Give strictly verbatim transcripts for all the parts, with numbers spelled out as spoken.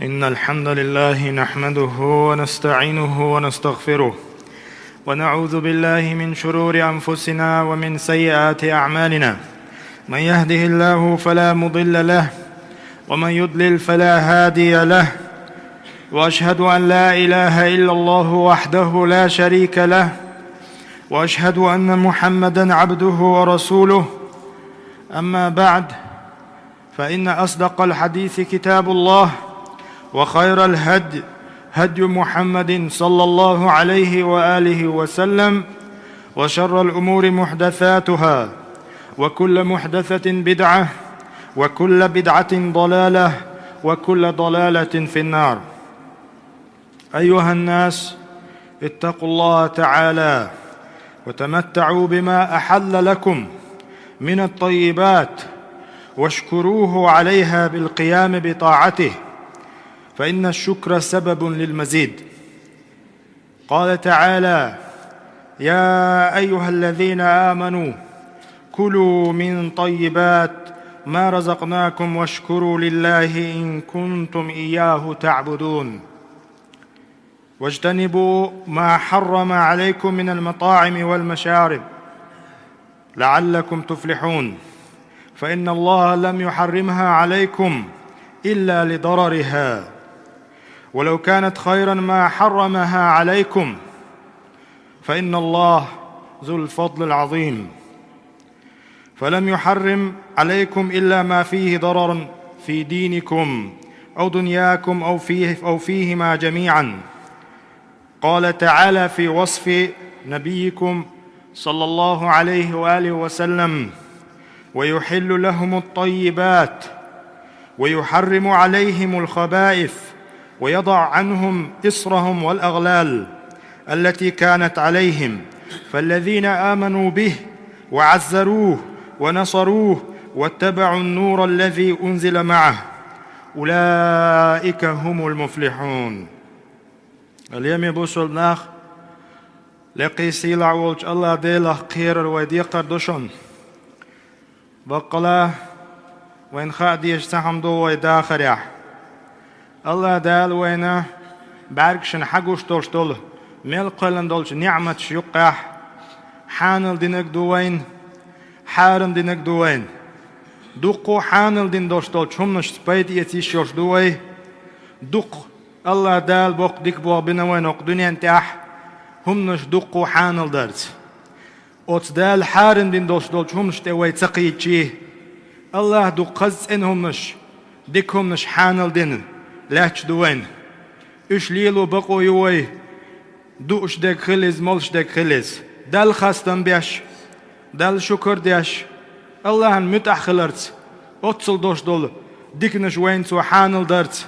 إن الحمد لله نحمده ونستعينه ونستغفره، ونعوذ بالله من شرور أنفسنا ومن سيئات أعمالنا. من يهده الله فلا مضل له، ومن يضلل فلا هادي له. وأشهد أن لا إله إلا الله وحده لا شريك له، وأشهد أن محمدا عبده ورسوله. أما بعد، فإن أصدق الحديث كتاب الله، وخير الهدي هدي محمد صلى الله عليه وآله وسلم، وشر الأمور محدثاتها، وكل محدثة بدعة، وكل بدعة ضلالة، وكل ضلالة في النار. أيها الناس، اتقوا الله تعالى وتمتعوا بما أحل لكم من الطيبات، واشكروه عليها بالقيام بطاعته، فإن الشكر سبب للمزيد. قال تعالى: يا أيها الذين آمنوا كلوا من طيبات ما رزقناكم واشكروا لله إن كنتم إياه تعبدون. واجتنبوا ما حرم عليكم من المطاعم والمشارب لعلكم تفلحون، فإن الله لم يحرمها عليكم إلا لضررها، ولو كانت خيرا ما حرمها عليكم، فإن الله ذو الفضل العظيم. فلم يحرم عليكم إلا ما فيه ضرر في دينكم أو دنياكم أو فيه، أو فيهما جميعا. قال تعالى في وصف نبيكم صلى الله عليه وآله وسلم: ويحل لهم الطيبات ويحرم عليهم الخبائث ويضع عنهم إصرهم والأغلال التي كانت عليهم، فالذين آمنوا به وعزروه ونصروه واتبعوا النور الذي أنزل معه أولئك هم المفلحون. Лераме бусалба нах, лекхий сийлахь волчу АллахӀ-Делах кхерар вай декхар ду шуна. Баккъала, вайна хаа дезаш цхьа хӀума ду вай дахарехь. АллахӀ-Дала вайна бӀаьргашна хьагуш долуш долу мел кхоьллина долчу ниӀматаш юккъехь хьанал динарг ду вайна, хьарам динарг ду вайна. Дуккха а хьанал дина долуш долчу хӀуманашца пайда эца йиш йолуш ду вай. Дуккха АллахӀ-Дала боккха дика болх бина вайна хӀокху дуьнен тӀехь, хӀуманаш дуккха а хьанал дарца. Оцу Дала хьарам дина долуш долчу хӀуманаш тӀе вай ца кхийдачий, АллахӀа дукха хаза цӀена хӀуманаш, дика хӀуманаш хьанал дина лаьтташ ду вайна. Уьш лело бакъо ю вай, дууш дерг хила иза, молуш дерг хила иза, Далла хастам беш, Далла шукар деш, АллахӀана муьтӀахь хиларца, оццул долуш долу диканаш вайна Цо хьанал дарца,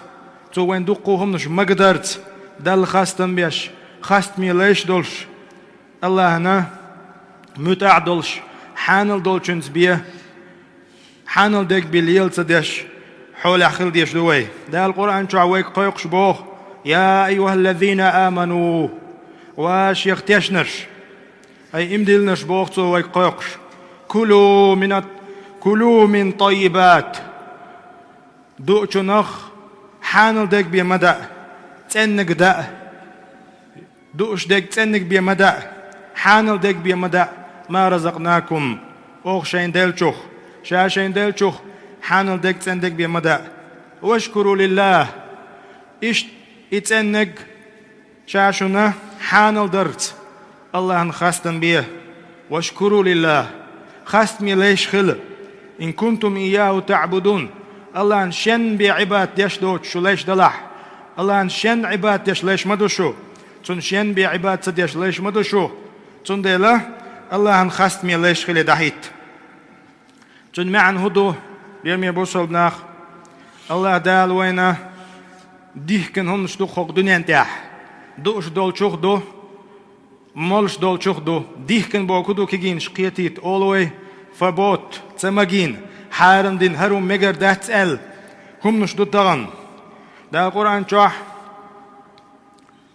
Цо вайна дуккха а хӀуманаш магадарца, Далла хастам беш, хастаме лайш долуш, АллахӀана муьтӀахь долуш, хьанал долчуьнца бен, хьанал дерг бен лела ца деш, хьолехь хила дезаш ду вай. Дала Къуръан чохь вайга кхойкхуш боху: «Я айюхаллазина аману», ва шех тешнарш, ай имдиллинарш, боху Цо вайга кхойкхуш: «Кулу минат, кулу мин таййибат». Дуучунах хьанал дерг бен ма даа, цӀеннаг даа. Дууш дерг цӀеннаг бен ма даа, хьанал дерг бен ма даа, ма разакънакум, оха шайна деллачух, ша шайна деллачух хьанал дерг, цӀена дерг бен ма даа. Вашкуру лиллах, иштта и цӀеннаг ша шуна хьанал дарца АллахӀана хастам бе. Вашкуру лиллах, хастаме лайш хила. Ин кунтум ийяху таъбудун, АллахӀана шен бен Ӏибадат деш доцуш шу лайш далахь. АллахӀана шен Ӏибадат деш лайш ма ду шу. Цунна шен бен Ӏибадат ца деш лайш ма ду шу. Цундела АллахӀана хастаме лайш хиле дӀахӀитта. Цуьнан маьӀна хӀун ду, лераме бусалба нах? АллахӀ Дала вайна дихкина хӀуманаш ду хӀокху дуьнен тӀехь. Дууш долчух а ду, молуш долчух а ду. Дихкина бохург хӀун ду, кегийнаш кхетийта олу вай: фабот, ца магийна, хьарам дина, хӀара хӀума мегар дац аьлла, хӀуманаш ду тахана. Дала Къуръан чохь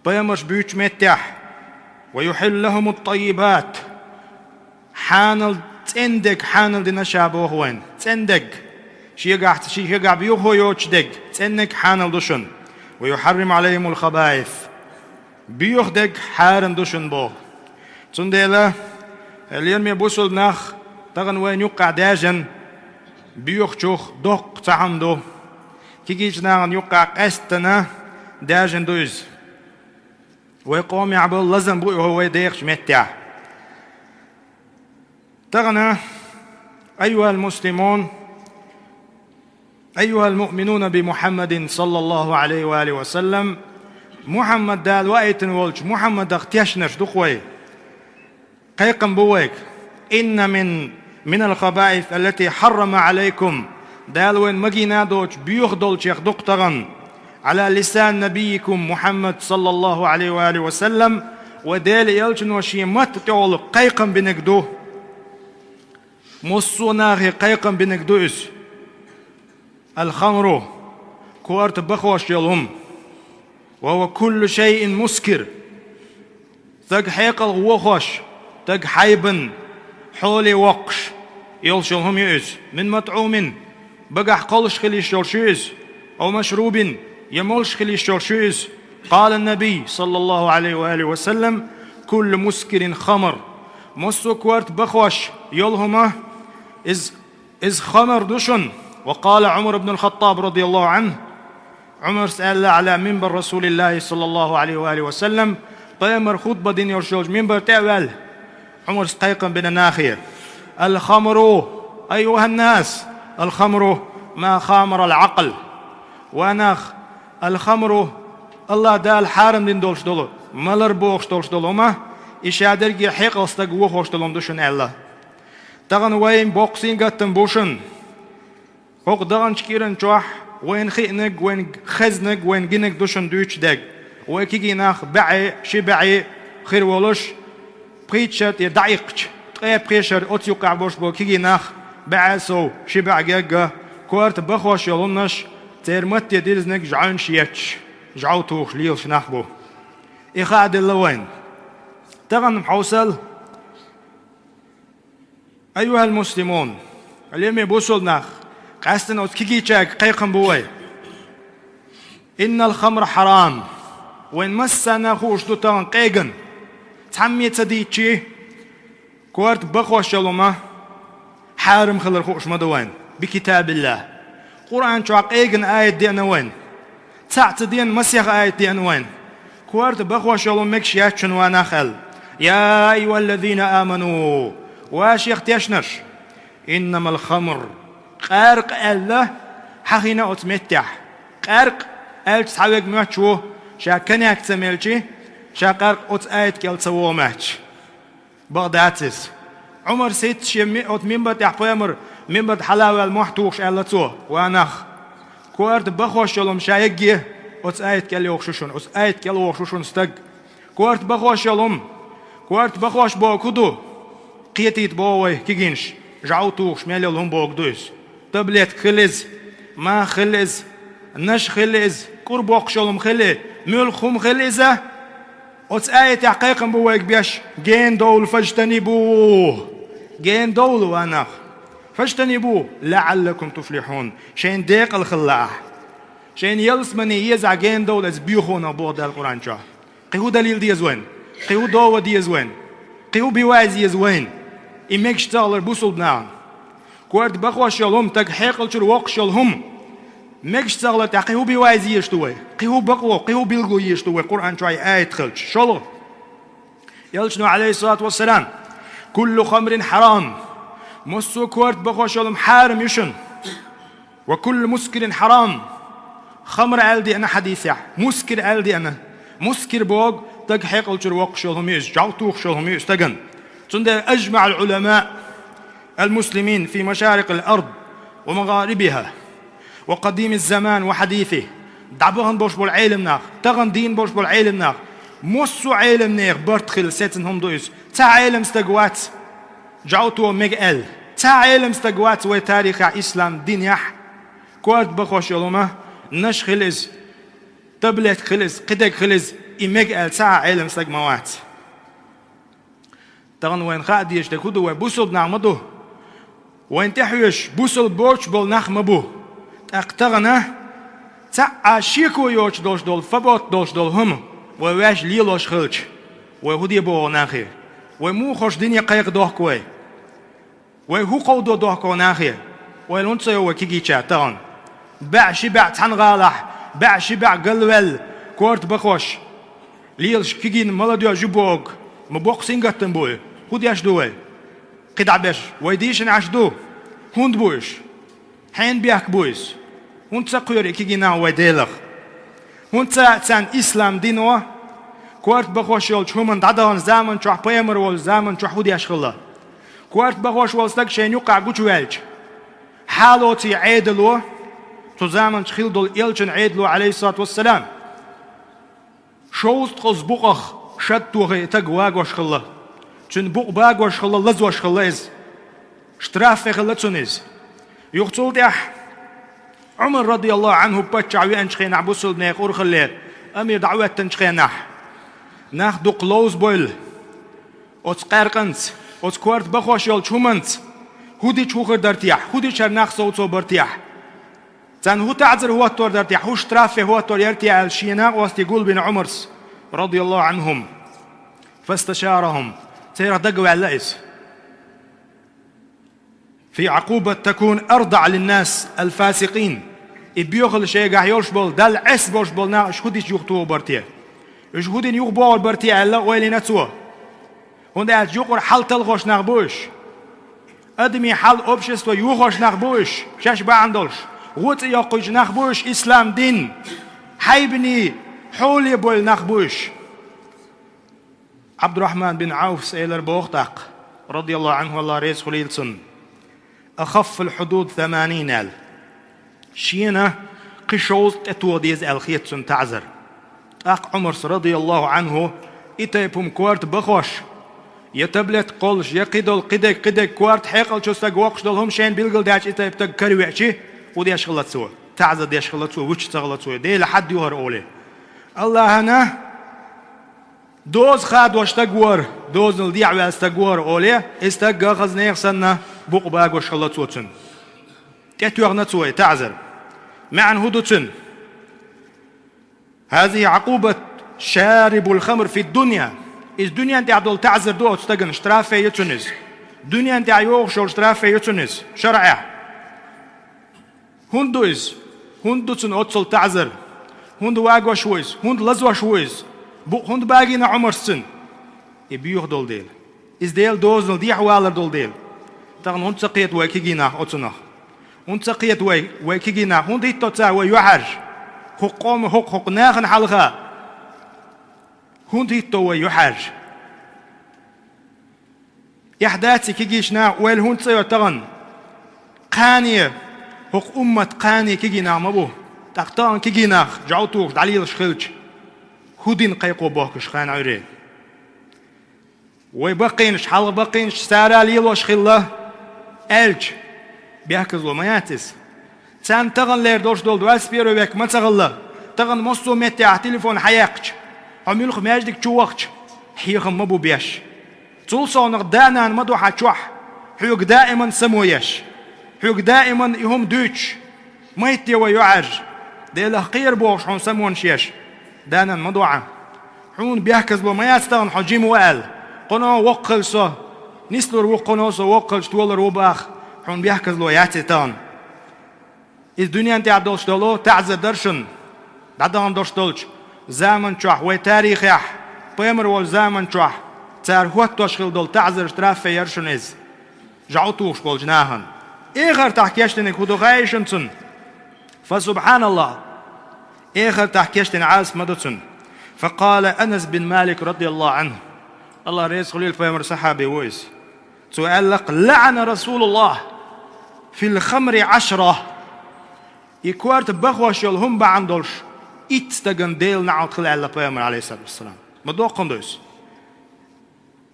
пайхамарш буьйцучу меттехь: «Ва юхьиллу лахумут таййибат». Хьанал, цӀена дерг хьанал дина ша боху вайна. ЦӀена дерг. Шегахь, ши-, шегахь боьхо йоцуш дерг. ЦӀена дерг хьанал ду шуна. ويحرم عليهم الخبائث. Боьха дерг хьарам ду шуна боху. Цундела, лераме бусулба нах, тахана вайна юккъехь даьржина боьхачух доккха цхьа хӀума ду. Кегийчу нахана юккъехь къаьсттина даьржина ду иза. Вай къомехь болу лазам бу и хӀо вай дехачу меттехь. Тахана, أيها المسلمون، أيها المؤمنون بمحمد صلى الله عليه وآله وسلم, Мухьаммад Дала ваийтина волчу Мухьаммадах тешнарш ду-кх вай. Кхайкхам бу вайга: إن من، من الخبائث التي حرم عليكم, Дала вайна магийна а доцуш боьха долчех ду-кх тахана, على لسان نبيكم محمد صلى الله عليه وآله وسلم, вай Делан элчано шен матта тӀехула кхайкхам бинарг ду. Массо а нахе кхайкхам бинарг ду иза. الخمر, корта бахош йолу хӀума. وهو كل شيء مسكر, стаг хьекъалх вохош, стаг хьайбина, хьоле воккхуш йолуш йолу хӀума ю иза. من مطعوم, багахь кхоллуш хила йиш йолуш ю иза. أو مشروب, я молуш хила йиш йолуш ю иза. قال النبي صلى الله عليه وآله وسلم: كل مسكر خمر. Массо а корта бахош йолу хӀума, иза, иза хамар ду шуна. وقال عمر بن الخطاب رضي الله عنه, Ӏумарс аьлла, على منبر رسول الله صلى الله عليه وآله وسلم, пайхамар хутба дина йолуш йолчу минбар тӀе а ваьлла, Ӏумарс кхайкхам бина нахе: الخمر، أيها الناس، الخمر ما خامر العقل. Ва нах, الخمر, АллахӀ Дала хьарам дина долуш долу, малар бохуш долуш долу хӀума, и ша дерриге хьекъал стаг вохош долу хӀума ду шуна аьлла. Тахана вайн боккха сингаттам бу шуна. ХӀокху даханчу кӀиран чохь вайна хиънарг, вайна хезнарг, вайна гинарг ду шуна дуьйцуш дерг. Вай кегий нах баьӀе, ши баьӀе хир волуш, пхийтта шар тӀе дӀаиккхича, ткъе пхи шар оцу юккъехь болуш болу кегий нах баьӀе сов, ши баьӀе герга, корта бахош йолу хӀуманаш, церан матте дирзинарг жӀаьнаш етташ, жӀов тухуш лелаш нах бу. И хаа делла вайна. Тахана хьовсал, أيها المسلمون, лераме бусулба нах, къаьсттина оцу кегийчаьрга кхайкхам бу вай. إن الخمر حرام. Вайн массарна хууш ду тахана къегина. Цхьамме ца дийцчий, корта бахош йолу хӀума хьарам хилар хууш ма ду вайна, بكتاب الله. Къуръан чохь къегина аят деана вайна. Цхьаъ ца деана, масех аят деана вайна. Корта бахош йолу хӀума мегаш яц шуна, ва нах, аьлла. يا أيها الذين آمنوا, ва шех тешнарш, إنما الخمر, къаьркъа аьлла, хьахийна оцу меттехь. Къаьркъа аьлча цхьаверг моьттуш ву, ша коньяк ца мелчи, ша къаьркъа оцу аят кӀел ца вогӀу моьттуш. Бакъ дац иза. Ӏумарс хӀинца шен ми-, оцу минбар тӀехь пайхамар минбар тӀе хьала а ваьлла мохь тухуш аьлла цо: ва нах, корта бахош йолу хӀума ша егге, оцу аят кӀел йогӀуш ю шуна, оцу аят кӀел вогӀуш ву шуна стаг. Корта бахош йолу хӀума, корта бахош бохург хӀун ду? Кхетийта боху вай кегийнаш, жӀов тухуш мел йолу хӀума бохург ду иза. Таблетка хила иза, маха хила иза, наша хила иза, кӀур боккхуш йолу хӀума хила, муьлхха хӀума хила иза. Оцу аятехь кхайкхам бу вайга беш: гена довла, فاجتنبوه. Гена довла, ва нах. فاجتنبوه لعلكم تفلحون. Шайна декъала хила ахь. Шайна ялсамане езахь гена довла, иза боьхонах боху Дала Къуръан чохь. Кхин хӀун далил деза вайна? Кхин хӀун дова деза вайна? Кхин хӀун бивайза еза вайна? И мегаш ца хилар бусулба нахана. Корта бахош йолу хӀума, стаг хьекъал чуьра воккхуш йолу хӀума мегаш ца хилар тӀехь кхин хӀун бивайза езаш ду вай? Кхин хӀун бакъо, кхин хӀун билгало езаш ду вай Къуръан чохь и аят хилча? ШолгӀа. Элчано, عليه الصلاة والسلام: كل خمر حرام. Массо а корта бахош йолу хӀума хьарам ю шуна. وكل مسكر حرام. Хамр аьлла деана хьадисехь, мускир аьлла деана. Мускир боху, стаг хьекъал чуьра воккхуш йолу хӀума ю иза, жӀов тухуш йолу хӀума ю иза стагана. Цундела أجمع العلماء المسلمين في مشارق الأرض ومغاربها وقديم الزمان وحديثه. ДӀабахана болуш болу Ӏелам нах, тахана дийна болуш болу Ӏелам нах, массо а Ӏелам нехан барт хилла сецна хӀума ду иза. Цхьа Ӏелам стаг вац, жӀов тухуш мега аьлла. Цхьа Ӏелам стаг вац вай тарихехь, ислам динехь, корта бахош йолу хӀума, наша хила иза, таблетка хила иза, кхидерг хила иза, и мега аьлла цхьа а Ӏелам стаг ма вац. Тахана вайна хаа дезаш дерг хӀун ду? Вай бусулба нах ма ду. Вайна тӀехьоьжуш бусулба боцуш болу нах ма бу. ТӀаккха тахана Цхьа а шеко йоцуш долуш долу, фабот долуш долу хӀума вай ваьш лелош хилча, вай хӀун де боху нахе? Вай муха хӀорш дине кхайкхадохку вай? Вай хӀун кховдо дохку нахе? Ойла хӀунда ца йо вай кегийчара тахана? БӀе ши бӀе цхьана гӀалахь, бӀе ши бӀе галваьлла, корта бахош лелаш кегийна молодёжь ю боху, ма боккха сингаттам бу и. ХӀун деш ду вай? КхидӀа беш, вай дийшина Ӏаш ду? ХӀунда бу уьш? Хьенан бехк бу иза? ХӀунда ца кхоьру и кегий нах вай Делах? ХӀунда ца царна ислам дино корта бахош йолчу хӀуманна дӀадахана заман чохь, пайхамар волчу заман чохь хӀун деш хилла? Корта бахош волу стаг шайна юккъехь гучуваьлча, хьалоций Ӏедало, цу заманчохь хилла долу элчан Ӏедало, Ӏалайхиссалату вассалам, шовзткъаза букъах шад тохий стаг вагош хилла. Цуьнан букъ багош хилла, лазош хилла иза. Штрафе хилла цунна иза. Юха цул тӀаьхьа Ӏумар, радияллаху Ӏанху, паччахь веанчу хенахь, бусалба нехан урхалле амир дӀахӀоьттинчу хенахь, нах дукха ловзабойла оцу къаьркъанца, оцу корта бахош йолчу хӀуманца, хӀун дича хӀун хир дара техьа, хӀун дича хӀара нах совцо бара техьа? Царна хӀун таӀзар хӀоттор дара техьа, хӀун штрафе хӀоттор яра техьа аьлла, шен накъостий гулбина Ӏумарс, радияллаху Ӏанхум. فاستشارهم. Церах дагаваьлла иза. في عقوبة تكون أرضع للناس الفاسقين. И боьхалла шайгахь йолуш болу, Далла Ӏеса болуш болу нах уьш хӀун дича юхатухур бара те? Уьш хӀун дина юхабогӀур бара те аьлла, ойлина цо. ХӀунда аьлча юкъара хьал талхош нах бу уьш. Адамийн хьал, общество йохош нах бу уьш, шаьш бахьана долуш. ГӀо цӀе йоккхуьйтуш нах бу уьш, ислам дин хьайбане, хьоле бойла нах бу уьш. Ӏабдурахьман бин Ӏавфас элира боху тӀаккха, радияллаху Ӏанху, Аллах реза хуьлийла цунна: أخف الحدود ثمانين, аьлла. Шена кхин шовзткъа тӀетоха деза аьлла хета цунна таӀзар. ТӀаккха Ӏумарс, радияллаху Ӏанху, и тайпа хӀума корта бахош, я таблетка кхоллуш, я кхидолу кхидерг, кхидерг корта хьекъалчу стага воккхуш долу хӀума шайна билгалдаьлча, и тайпа стаг каравеачи, хӀун деш хилла цо? ТаӀзар деш хилла цо, вуьтча ца хилла цо, Делан хьад ю хӀара олий. Аллахьана доза хадош стаг вара, дозанал дехьаваьлла стаг вара олий, и стаг хаза нехан санна букъ багош хилла цо цуьнан. ТӀетоьхна цо и таӀзар. МаьӀна хӀун ду цуьнан? هذه عقوبة شارب الخمر في الدنيا. Иза дуьнен тӀехь долу таӀзар ду оцу стагана, штрафе ю цунна иза. Дуьнен тӀехь йогӀуш йолу штрафе ю цунна иза, шарӀехь. ХӀунда ду иза? ХӀунда ду цунна оццул таӀзар? ХӀунда вагош ву иза? ХӀунда лазош ву иза? Букъ хӀунда багийна Ӏумарс цуьнан? И боьха долу дела. Иза Делан дозанал дехьавалар долу дела. Тахана хӀунда ца кхета вай кегий нах оцунах? ХӀунда ца кхета вай, вай кегий нах? ХӀунда хӀитто цара вай юьхьӀаьржа? ХӀокху къоман, хӀокху, хӀокху нахана хьалха хӀунда хӀитто вай юьхьӀаьржа? Эхь дац и кегийчу наха, ойла хӀунда ца йо тахана? Кхане, хӀокху уммат кхане кегий нах ма бу. ТӀаккха тахана кегий нах жӀов тухуш дӀалелаш хилча, хӀун дина кхайкхо бохкуш кхана Ӏуьйре? Вай баккхийнаш, хьалха баккхийнаш цара лелош хилла аьлча, бехказло ма яц иза. Царна тахана лер долуш долу двадцать первый век ма ца хилла. Тахана массо а меттехь телефон хьаяккхича, хьо муьлхха маьждиг чу вахча, хьехам ма бу беш. Цул совнах да-нана ма ду хьан чохь, хьоьга даиман само еш, хьоьга даиман и хӀума дуьйцуш. Ма хӀитте вай юьхьӀаьржа, Делах кхера бохуш хьуна самонаш еш, да-нана ма ду хьан. Хьуна бехказло ма яц тахана хьо жима ву аьлла. Кхано воккха хилча со нислур ву, кхано со воккха хилча толур ву баха, хьуна бехказло яц и тахана. Иза дуьнен тӀехь долуш долу таӀзар дара шуна. ДӀадахана долуш долчу заман чохь, вай тарихехь, пайхамар волчу заман чохь цара хӀоттош хилла долу таӀзар, штрафе яра шуна иза, жӀов тухуш болчу нахана. Эхартахь кечдинарг хӀун ду хаьий шуна цунна? فسبحان الله. Эхартахь кечдина Ӏазап ма ду цунна. فقال أنس بن مالك رضي الله عنه. Аллах реза хуьлийла, пайхамаран сахьаби ву иза. Цо аьлла-кх: لعن رسول الله في الخمر عشرة. И корта бахош йолу хӀума бахьана долуш итт стагана Делан неӀалт хила аьлла пайхамара, Ӏалайхиссалату вассалам. Ма доккха хӀума ду иза.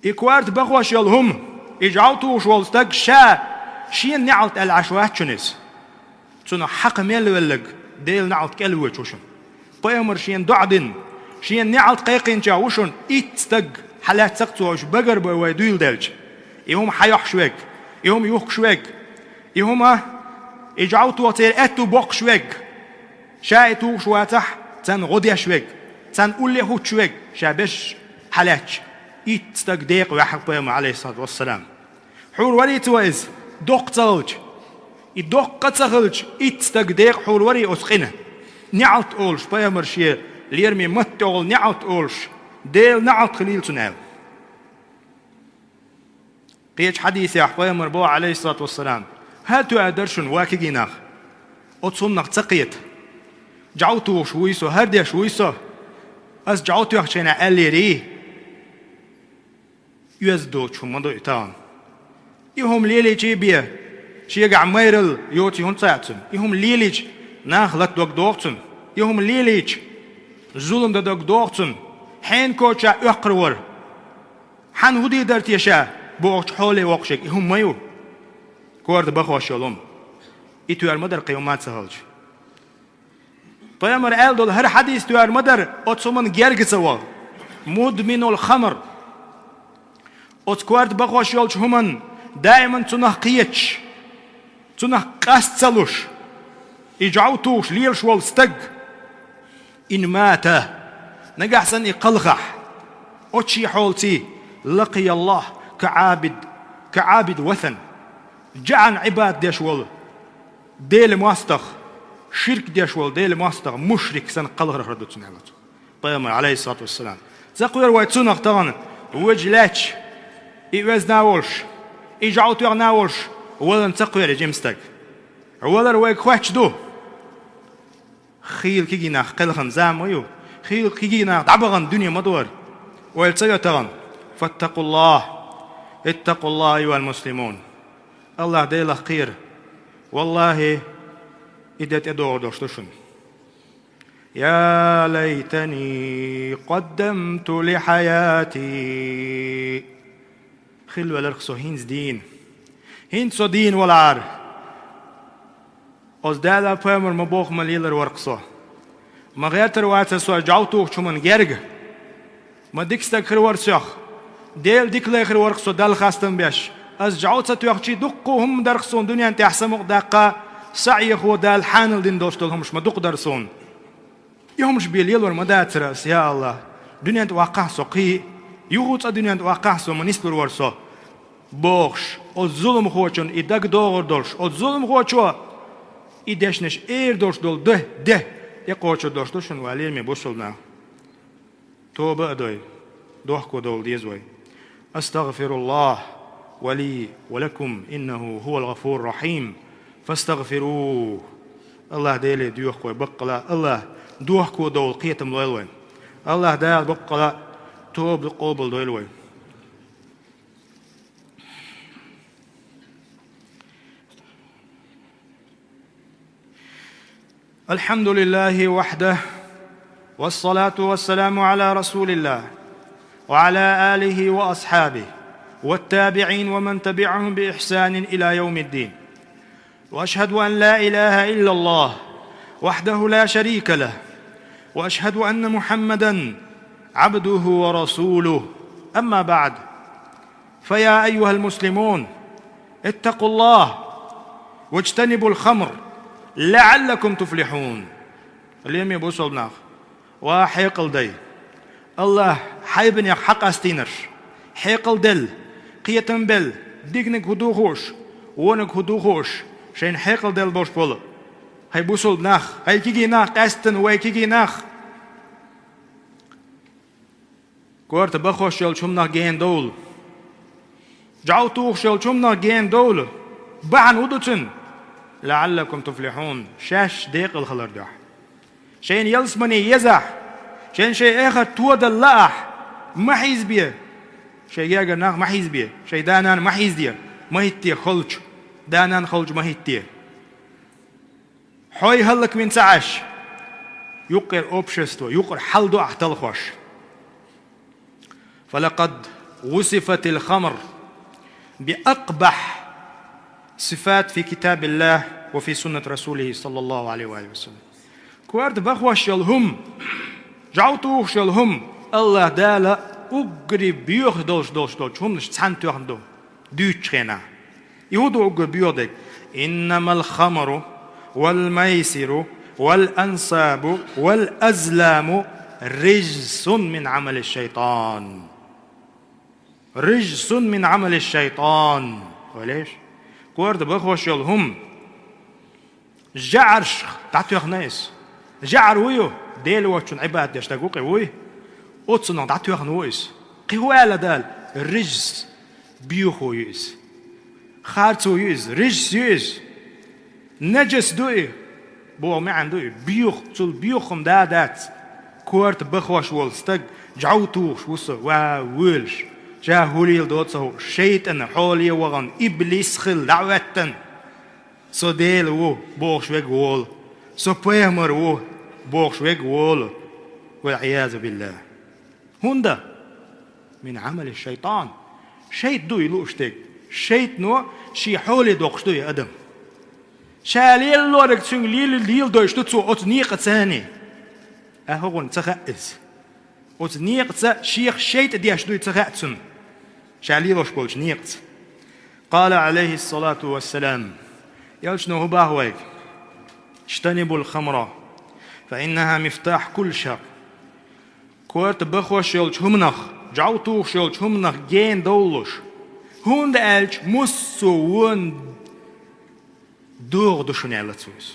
И корта бахош йолу хӀума, и жӀов тухуш волу стаг ша шена неӀалт аьлла Ӏаш вац шуна иза. Цунах хьакха мел велларг Делан неӀалт кӀел воьдуш ву шуна. Пайхамара шена доӀа дина, шена неӀалт кхайкхийначех ву шуна итт стаг, хьан лаьцна-кх цо уьш багарбой вай дуьйладелча. И хӀума хьайохьуш верг, и хӀума юхкуш верг, и хӀума, и жӀов тоха церан аьтту боккхуш верг. Ша и тухуш вацахь, царна гӀо деш верг, царна уллехь хӀуттуш верг, ша беш хьалаьтташ, итт стаг декъа ваьхьар пайхамар, Ӏалайхиссалату вассалам. Хьур варий цо иза, доккха ца хилча? И доккха ца хилча, итт стаг декъа хьур варий оцу къина? НеӀалт олуш, пайхамар шен лераме маттехула неӀалт олуш, Делан неӀалт хилийла цунна аьлла. Кхечу хьадисехь пайхамар боху, Ӏалайхиссалату вассалам: «ХӀара тоьар дара шуна, ва кегий нах, оцу хӀуманах ца кхета. ЖӀов тухуш вуй со, хӀара деш вуй со. Ас жӀов тоьхначу хенахь аьллерий: „Оьзда доцу хӀума ма ду и тахана“. И хӀума лелийча бен, шегахь майралла йоций хӀунда ца яц цуьнан? И хӀума лелийча, нах лата дог догӀу цунна. И хӀума лелийча, зулам дан дог догӀу цунна. Хьенан коча оьккхур вара. Хьан хӀун дийр дара те ша?“ бохучу хьоле воккхуш верг и хӀума ма ю, корта бахош йолу хӀума. И тоьар ма дара кхин хӀума а ца хилча. Пайхамар аьлла долу хӀара хьадис тоьар ма дара оцу хӀуманна герга ца ваха. Мудминул хамр. Оцу корта бахош йолчу хӀуманна даиман цунах кхеташ, цунах къаста ца луш, и жӀов тухуш лелаш волу стаг, ин мата, нагахь санна и кхалхахь, оцу шен хьолаций, лакъияллахь ка Ӏабид, ка Ӏабид васан, жаӀан Ӏибадат деш волу Делан мостагӀа, ширк деш волу Делан мостагӀа, мушрик санна кхалхар хир ду цунна аьлла цо. Пайхамар, Ӏалайхиссалату вассалам. Ца кхоьру вай цунах тахана, важа лаьтташ, и оьзна а волуш, и жӀов тоьхна а волуш, валарна ца кхоьру и жима стаг? Валар вайга хоьттуш ду. Хийла кегий нах кхелхина зама ма ю. Хийла кегий нах дӀабахана дуьне ма ду хӀара. Ойла ца йо тахана. Фаттакъуллахь. Иттакъуллахь, айюхьал муслимун. АллахӀ Делах кхера. ВаллахӀи, и де тӀедогӀур долуш ду шуна. Я лайтани къаддамту ли хьаяти. Хилла веларх со хӀинца дийна. ХӀинца со дийна валахьара. Оцу Дала пайхамар ма боху ма лелар варх со. Ма гӀертар вацара со жӀов тухучу хӀуманна герга. Ма дика стаг хир вара соьх. Делан дика лай хир варх со Далла хастам беш. Ас жӀов ца тоьхчий, дуккха хӀума дарх суна дуьнен тӀехь самукъадаккха, саӀехо Дала хьанал дина долуш долу хӀумаш ма дукха дара суна. И хӀумаш бен лелор ма дацара ас, я АллахӀ, дуьнен тӀе ваккхахь со кхин, юха цкъа дуьнен тӀе ваккхахь со, ма нислур вара со, бохуш, оцу зуламхочун и дага догӀур долуш, оцу зуламхочо и дешнаш эр долуш долу де, де, тӀекхочур долуш ду шуна, ва лераме бусулба нах. Тоба а дой, дохко довла деза вай. Астагъфируллахь ва ли ва лакум, иннаху хӀувал гӀафур рахьим. Фастагъфирухь. АллахӀ Деле доьху вай баккъала, АллахӀ дохко довла кхетам лойла вайн. АллахӀ Дала баккъала тоба къобал дойла вай. الحمد لله وحده، والصلاة والسلام على رسول الله، وعلى آله وأصحابه، والتابعين ومن تبعهم بإحسان إلى يوم الدين. وأشهد أن لا إله إلا الله وحده لا شريك له، وأشهد أن محمدا عبده ورسوله. أما بعد، فيا أيها المسلمون، اتقوا الله واجتنبوا الخمر لعلكم تفلحون. Лераме бусулба нах, ва хьекъал дай. АллахӀ хьайбанех хьакъастийнарш, хьекъал делла, кхетам белла, диканиг хӀун ду хууш, вониг хӀун ду хууш, шайна хьекъал делла болуш болу хӀай бусулба нах, хӀай кегий нах, къаьсттина вай кегий нах. Корта бахош йолчу хӀуманах гена довла. ЖӀов тухуш йолчу хӀуманах гена довла. Бахьана хӀун ду цуьнан? لعلكم تفلحون, шаьш декъала хилар дуьхьа. Шайна ялсамани езахь, шайна шайн эхарт тодала лаахь, ма хьийзабе. Шайн гергара нах ма хьийзабе, шайн да-нана ма хьийзаде, ма хӀиттаде халчу, да-нана халчу ма хӀиттаде. Хьо хӀаллаквина ца Ӏаш, юккъера общество, юккъера хьал ду ахь талхош. فلقد وصفت الخمر بأقبح صفات في كتاب الله وفي سنة رسوله صلى الله عليه وآله وسلم. Корта бахош йолу хӀума, жӀов тухуш йолу хӀума, АллахӀ Дала уггаре боьха долуш долуш долчу хӀуманаш цхьаьна тоьхна ду дуьйцучу хенахь. И хӀун ду уггар боьха дерг? إنما الخمر والميسر والأنصاب والأزلام رجس من عمل الشيطان. رجس من عمل الشيطان. Валеш? Корта бахош йолу хӀума жаӀаршах дӀатоьхна иза. ЖаӀар вуй ю, Дела воцчунна Ӏибадат деш стаг ву кхин вуй? Оцунах дӀатоьхна ву иза. Кхин хӀун аьлла Дала? Рижс, боьхо ю иза. Харцо ю иза, рижс ю иза. Нажас ду и, боху маьӀна ду и, боьха, цул боьха хӀума да дац. Корта бахош волу стаг жӀов тухуш ву со, ва воьлуш, ша хӀун леладо ца хууш, шайтӀана хьоле вахана, иблис хилла дӀа а хӀоьттина. Со Дела ву, бохуш верг волу. Со пайхамар ву, бохуш верг волу. والعياذ بالله. ХӀунда? من عمل الشيطان. ШайтӀа ду и лууш дерг. ШайтӀано шен хьоле доккхуш ду и адам. Ша лелориг цуьнга лела-, леладойуш ду цо оцу некъаца. Ахьа хӀун ца хаьа иза? Оцу некъаца шех шайтӀа деш дуй ца хаьа цунна, ша лелош болчу некъаца. قال عليه الصلاة والسلام, элчано хӀун боху вайга? اجتنبوا الخمر فإنها مفتاح كل شر. Корта бахош йолчу хӀуманах, жӀов тухуш йолчу хӀуманах гена довлалаш, хӀунда аьлча массо а вон догӀа ду шуна, аьлла цо иза.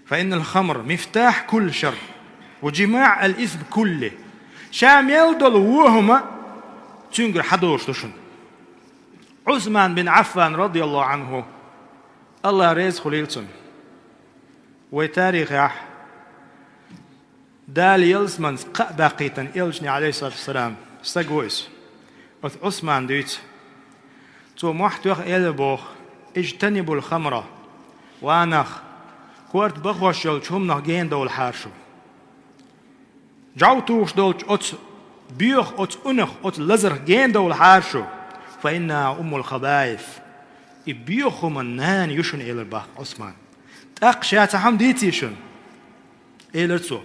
فإن الخمر مفتاح كل شر وجماع الإثم كله. Ша мел долу вон хӀума цуьнгара хьадолуш ду шуна. Ӏусман бин Ӏаффан, радияллаху Ӏанху, Аллах реза хуьлийла цунна. Вай тарихехь Дала ялсаманица кхаъ баьккхийтина элчане, Ӏалайхиссалату вассалам, стаг ву иза. Оцу Ӏусмана дуьйцу. Цо мохь тоьхна элира боху: اجتنبوا الخمر. Ва нах, корта бахош йолчу хӀуманах гена довлахьара шу. ЖӀов тухуш долчу оцу боьха, оцу унах, оцу лазарх гена довлахьара шу. فإنها أم الخبائث. И боьха хӀуманан нана ю шуна, элира боху Ӏусмана. ТӀаккха ша цхьа хӀума дийций шуна? Элира цо: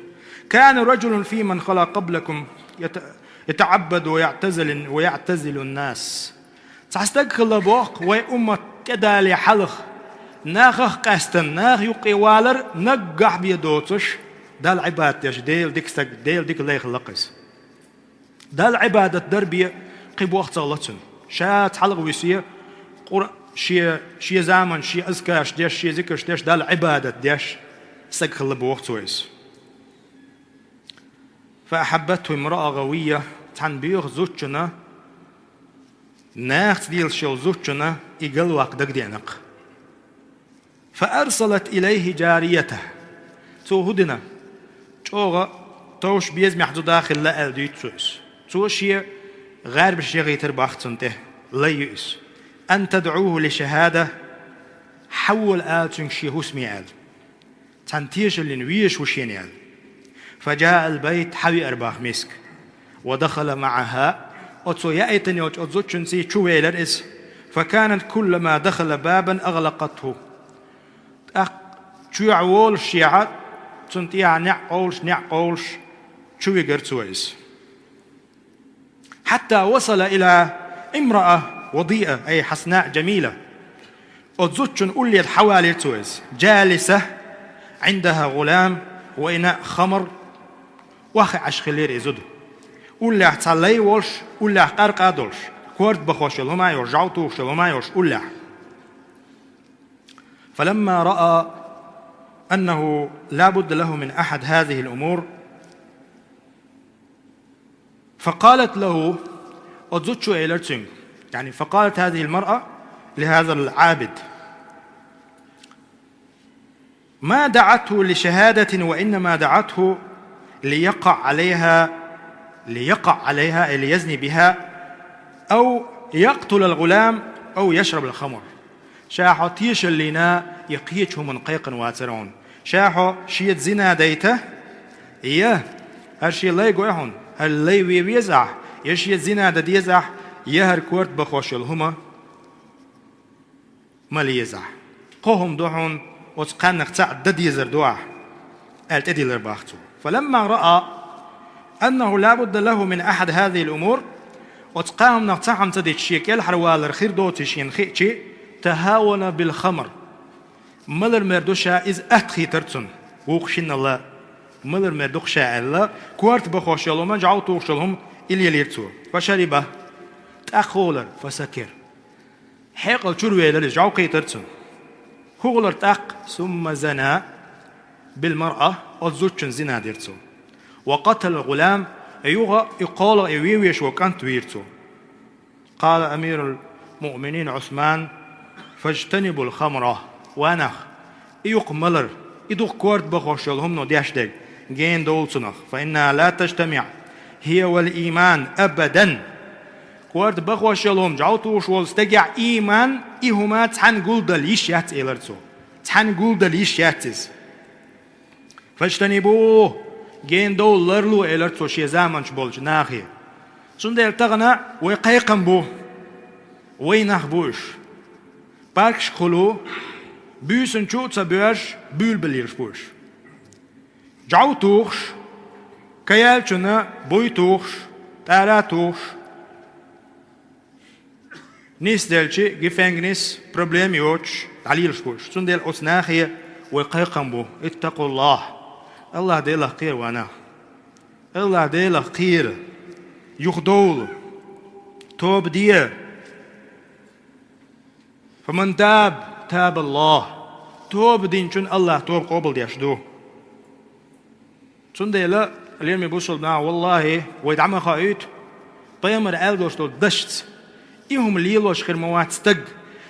كان رجل فيمن خلا قبلكم يت-، يتعبد ويعتزل، ويعتزل الناس. Цхьа стаг хилла боху вай уммат тӀедале хьалха, нахах къаьстина, наха юккъе валар наггахь бен доцуш, Далла Ӏибадат деш, Делан дика стаг, Делан дика лай хилла-кх иза. Далла Ӏибадат дар бен кхин боху ца хилла цуьнан. Ша цхьалха висе, Къур-, шен, шен заманчохь шен азкарш деш, шен зикарш деш, Далла Ӏибадат деш стаг хилла боху цо иза. فأحبته امرأة غوية, цхьана боьха зудчунна, нахаца лелаш йолу зудчунна и галваккха дагадеана-кх. فأرسلت إليه جاريته. Цо хӀун дина? ЧӀогӀа товш безамехь зуда хилла аьлла дуьйцу цо иза. Цо шен гӀарбаш яхийтира боху цунна тӀе, лай ю иза. أن تدعوه للشهادة, хьавола ала цуьнга шен хӀусаме аьлла. Цхьана тешаллина везаш ву шена аьлла. فجاء البيت, хьавеара боху миска. ودخل معها, оцо яийтина йолчу оцу зудчуьнца чу велира иза. فكانت كلما دخل بابا أغلقته. ТӀаккха чоьхьа волушехь, цунна тӀехьа неӀ къовлуш, неӀ къовлуш, чу вигира цо иза. حتى وصل إلى امرأة وضيئة، أي حسناء جميلة. Оцу зудчун уллера хьавалийра цо иза. جالسة عندها غلام وإناء خمر. Охьахиъна хиллера и зуда. Уллехь цхьа лай волуш, уллехь къаркъа долуш, корта бахош йолу хӀума йолуш, жӀов тухуш йолу хӀума йолуш уллехь. فلما رأى أنه لا بد له من أحد هذه الأمور، فقالت له, оцу зудчо элира цуьнга, يعني، فقالت هذه المرأة لهذا العابد: ما دعته لشهادة، وإنما دعته ليقع عليها، ليقع عليها، أي ليزني بها، أو يقتل الغلام، أو يشرب الخمر. Ша хьо тешаллина я кхечу хӀуманна кхайкхина вацара хьуна. Ша хьо шеца зина дайта, я хӀара шен лай гой хьуна, хӀара лай вен везахь, я шеца зина дан дезахь, я хӀара корта бахош йолу хӀума ма лезахь. Кхо хӀума ду хьуна, оцу кхаьннах цхьаъ дан дезар ду ахь, аьлла тӀедиллира боху цо. فلما رأى أنه لا بد له من أحد هذه الأمور, оцу кхаа хӀуманах цхьа хӀума ца дича шен кӀелхьарвалар хир доций шена хиъча, تهاون بالخمر. Малар мер ду ша, иза атта хийтар цунна. Вукху шиннала малар мер ду-кх ша аьлла, корта бахош йолу хӀума, жӀов тухуш йолу хӀума и лелийра цо. Фашариба, тӀаккха хӀун хилира, фасакир. Хьекъал чуьра велира иза, жӀов кхийтира цунна. ХӀун хилира тӀаккха, сумма зана билмаръа, оцу зудчунна зина дира цо. Ва къатала гӀулам, юха и кхоалгӀа и вен веш волу кӀант вийра цо. Къала амирул муъминин Ӏусман, фажтанибул хамра. Ва нах, и ю-кх малар, и ду-кх корта бахош йолу хӀумано деш дерг, гена довла цунах. Фа иннаха ла тажтамиъ хӀия вал ийман абадан. Корта бахош йолу хӀума, жӀов тухуш волу стагехь ийман, и хӀума цхьаьна гулдала йиш яц, элира цо. Цхьаьна гулдала йиш яц иза. Фажтанибу, гена довла, ларло, элира цо шен заманчу болчу нахе. Цундела тахана вай кхайкхам бу, вай нах бу уьш. Паркашкахула, буьйсанна чу а ца боьрзуш, буьйлабелла йолуш бу уьш. ЖӀов тухуш, каяьллачунна буй тухуш, тӀара тухуш, нисделча, гифенгнис, проблема йоцуш, дӀалелаш бу уьш. Цундела оцу нахе вай кхайкхам бу: иттакъуллахӀ, АллахӀ-Делах кхера, ва нах. АллахӀ-Делах кхера, юхадовла, тоба де. Фаман таба, табаллахӀ. Тоба динчун АллахӀа тоба къобалдеш ду. Цундела, лераме бусалба нах, валлахӀи, вай дӀа ма хоуьйту, пайхамара аьлла долуш долу дашца, и хӀума лелош хир ма вац стаг,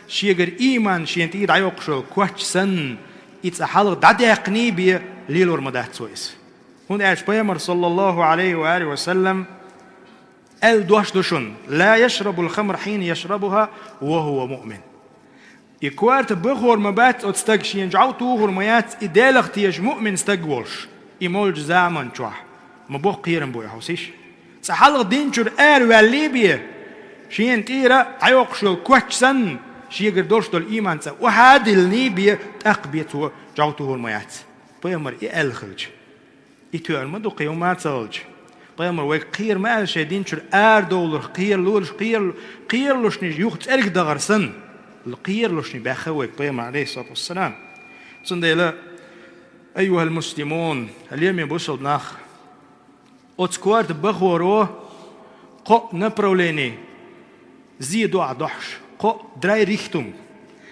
шегара ийман шена тӀера дӀайоккхуш йолу коч санна, и цкъа хьалха дӀадаьккхиний бен лелор ма дац вай иза. ХӀунда аьлча пайхамара, саллаллахӀу Ӏалайхи ва алихи ва саллам, аьлла дош ду шуна: ла яшрабул хамра хьина яшрабуха ва хӀува муъмин. И корта бахор ма бац оцу стага, шена жӀов тухур ма яц и, Делах тешаш муъмин стаг волуш, и молчу заман чохь. Ма боккха кхерам бу и, хьовсийша. Цкъа хьалха дин чуьра араваьллий бен, шена тӀера дӀайоккхуш йолу коч санна, шегара долуш долу ийман цкъа охьа а диллиний бен, тӀаккха бен цо жӀов тухур ма яц. Пайхамара и аьлла хилча. И тоьар ма ду, кхин хӀума а ца хилча. Пайхамара вайга кхера ма аьлла шайн дин чуьра арадовларх, кхералураш, кхерал-, кхералушний юха цӀерга дахар санна, кхералушний баьхна вайга пайхамара, Ӏалайхиссалату вассалам. Цундела, айюхал муслимун, лераме бусалба нах, оцу корта бахоро кхоъ направление зе доӀа дохьуш, кхоъ, драй рихтунг.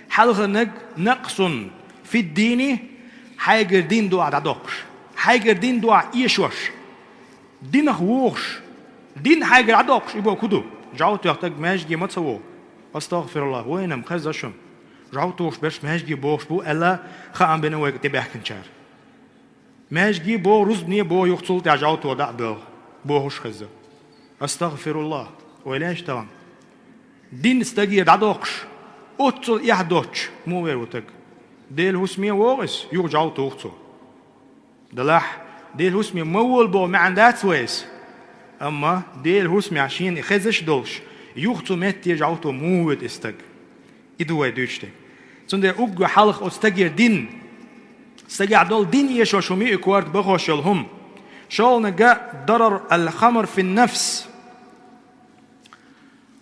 Хьалхарниг, накъсун фиддини, хьайгара дин доӀа дӀадоккхуш, хьайгара дин доӀа эшош, динах вухуш, дин хьайгара дӀадоккхуш, и боху хӀун ду? ЖӀов тоьхна стаг маьждиге ма ца вогӀу. АстагӀфируллахӀ, вайна-м хезна шуна. ЖӀов тухуш берш маьждиге богӀуш бу аьлла, хаам бина вайга тӀебаьхкинчара. Маьждиге богӀу, рузбане богӀу, юха цул тӀаьхьа жӀов тоха дӀа а боьлху, бохуш хезна. АстагӀфируллахӀ, ойла еш тахана. Дин стагера дӀадоккхуш, оццул эхь доцуш муха вер ву стаг? Делан хӀусаме вогӀу иза, юха жӀов туху цо. Делахь, Делан хӀусаме ма волу боху маьӀна дац вайн иза. Амма Делан хӀусамехь шена и хезаш а долуш, юха цу метте жӀов тоха муха воьду и стаг? И ду вай дуьйцуш дерг. Цундела уггар хьалха оцу стагера дин, стагехь долу дин эшош хӀума ю и корта бахош йолу хӀума. ШолгӀаниг, дарар ал-хамр фин-нафс.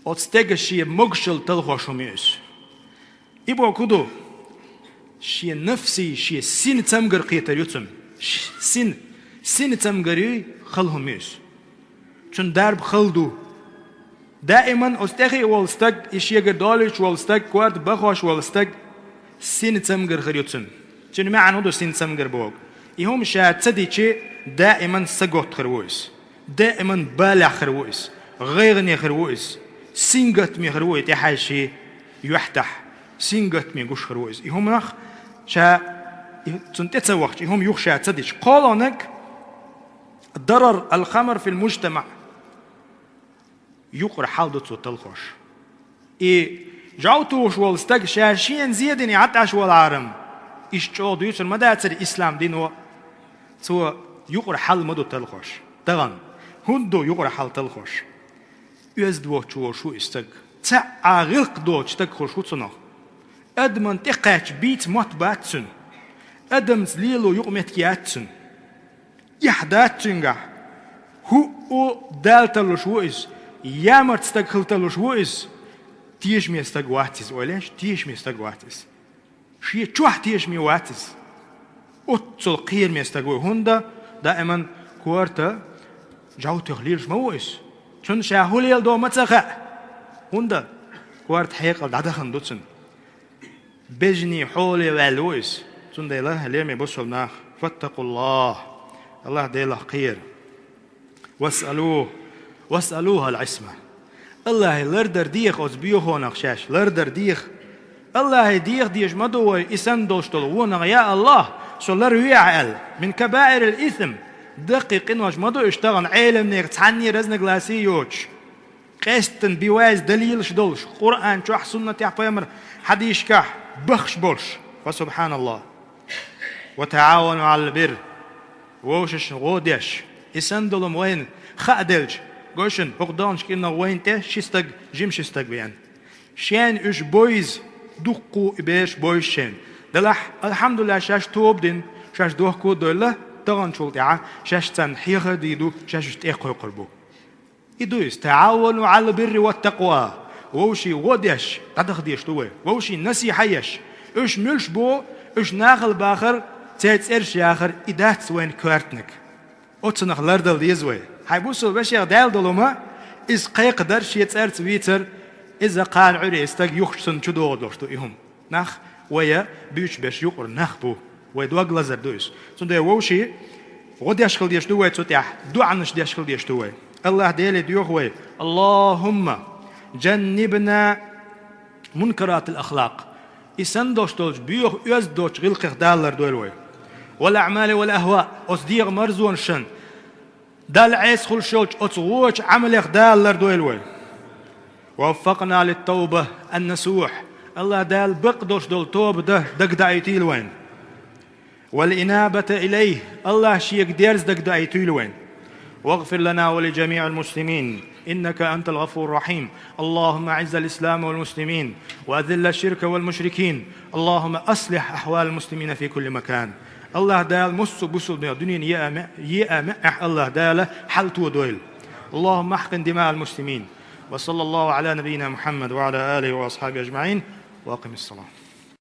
Оцу стеган шен могушалла талхош хӀума ю иза. И боху хӀун ду? Шен нафсий, шен сина цамгар кхетар ю цуьнан. Ш-, сина, сина цамгар юй, хала хӀума ю иза. Цуьнан дарба хала ду. Даиман оцу тӀехиъ волу стаг, и шегара долуьйтуш волу стаг, корта бахош волу стаг, сина цамгар хир ю цуьнан. Цуьнан маьӀна хӀун ду сина цамгар боху? И хӀума ша ца дичи, даиман саготта хир ву иза. Даиман балехь хир ву иза. ГӀайгӀане хир ву иза. Сингаттаме хир ву и тӀехьаьжчи юьхь тӀехь. Сингаттаме гуш хир ву иза. И хӀуманах ша, и, цунна тӀе ца вахча, и хӀума юха ша ца дичи. КхоалгӀаниг, дарар ал-хамр фил-мужтамаъ. Юкъара хьал ду цо талхош. И жӀов тухуш волу стаг ша шена зе дина Ӏаш валахь-м, иштта чӀогӀа дуьйцур ма дацара ислам дино, цо юкъара хьал ма ду талхош. Тахана хӀунда ду юкъара хьал талхош? Оьзда воцуш волуш ву и стаг. Цхьаъ а гӀиллакх доцу стаг хуьлуш ву цунах. Адамна тӀекхаьчча бийца мотт бац цуьнан. Адамца лело юкъаметтиг яц цуьнан. Эхь дац цуьнгахь. ХӀуъу Дала тарлуш ву иза. Ямарта стаг хила тарлуш ву иза. Тешаме стаг вац иза, ойла еш, тешаме стаг вац иза. Шен чохь тешаме вац иза. Оццул кхераме стаг ву, хӀунда даиман корта жовтех лелаш ма ву иза. Цунна ша хӀун леладо ма ца хаьа, хӀунда корта хьекъал дӀадахана ду цунна. Бежанийн хьоле ваьлла ву иза. Цундела, лераме бусалба нах, фаттакъуллахӀ, АллахӀ Делах кхера. واسألوه، واسألوه العصمة. АллахӀе лардар деха оцу боьхонах шаьш, лардар деха. АллахӀе деха дезаш ма ду вай и санна долуш долу вонах, я АллахӀ, со ларвехьа аьлла. من كبائر الإثم. Даккхий къинош ма ду уьш тахана, Ӏеламнех цхьанне разногласие йоцуш. Къаьсттина бен вайза далилаш долуш, Къуръан чохь, суннатехь, пайхамар хьадисашкахь бахаш болуш. Фа субханаллахӀ. وتعاونوا على البر. Вовшашна гӀо деш, и санна долу хӀума вайна хаа делча, гой шуна, хӀокху даханчу кӀирнах вайна тӀе ши стаг, жима ши стаг веана. Шайна уьш бовза, дуккха а и бераш бовза шайна. Делахь, алхьамдулиллахӀ, шаьш тоба дина, шаьш дохко а девлла, таханчул тӀаьхьа шаьш царна хьеха а дийр ду, шаьш уьш тӀе а кхойкхур бу. И ду иза: تعاونوا على البر والتقوى. Вовшийн гӀо деш, дӀадаха дезаш ду вай. Вовшийн насихьа еш. Уьш муьлш бу, уьш нахала бахар, церан цӀераш яхар, и дац вайна коьртаниг. Оцунах лардала деза вай. Хьайн бусалба вешех даьлла долу хӀума, иза кхайкхадар, шен цӀарца вийцар, иза кхана Ӏуьйре и стаг юххе санна чу догӀур долуш ду и хӀума. Нах вай буьйцуш берш юкъара нах бу. Вай дог лазар ду иза. Цундела вовшийн гӀо деш хила дезаш ду вай цу тӀехь, доӀанаш деш хила дезаш ду вай. АллахӀ Деле доьху вай: اللهم جنبنا منكرات الأخلاق. И санна долуш долчу боьха, оьзда доцучу гӀиллакхех Дала лардойла вай. والأعمال والأهواء. Оцу дегӀан марзонашна, Далла Ӏеса хуьлуш йолчу оцу вочу Ӏамалех Дала лардойла вай. ووفقنا للتوبة النصوح. АллахӀ Дала бакъдолуш долу тоба дан дагадоуьйтийла вайна. والإنابة إليه. АллахӀ Шега дерза дагадоуьйтийла вайна. واغفر لنا ولجميع المسلمين إنك أنت الغفور الرحيم. اللهم أعز الإسلام والمسلمين وأذل الشرك والمشركين. اللهم أصلح أحوال المسلمين في كل مكان. АллахӀ Дала массо а бусалба нехан дуьненан еа ма-, еа маьӀӀехь АллахӀ Дала хьал тодойла. اللهم احقن دماء المسلمين. وصلى الله على نبينا محمد وعلى آله وأصحابه أجمعين. وأقم الصلاة.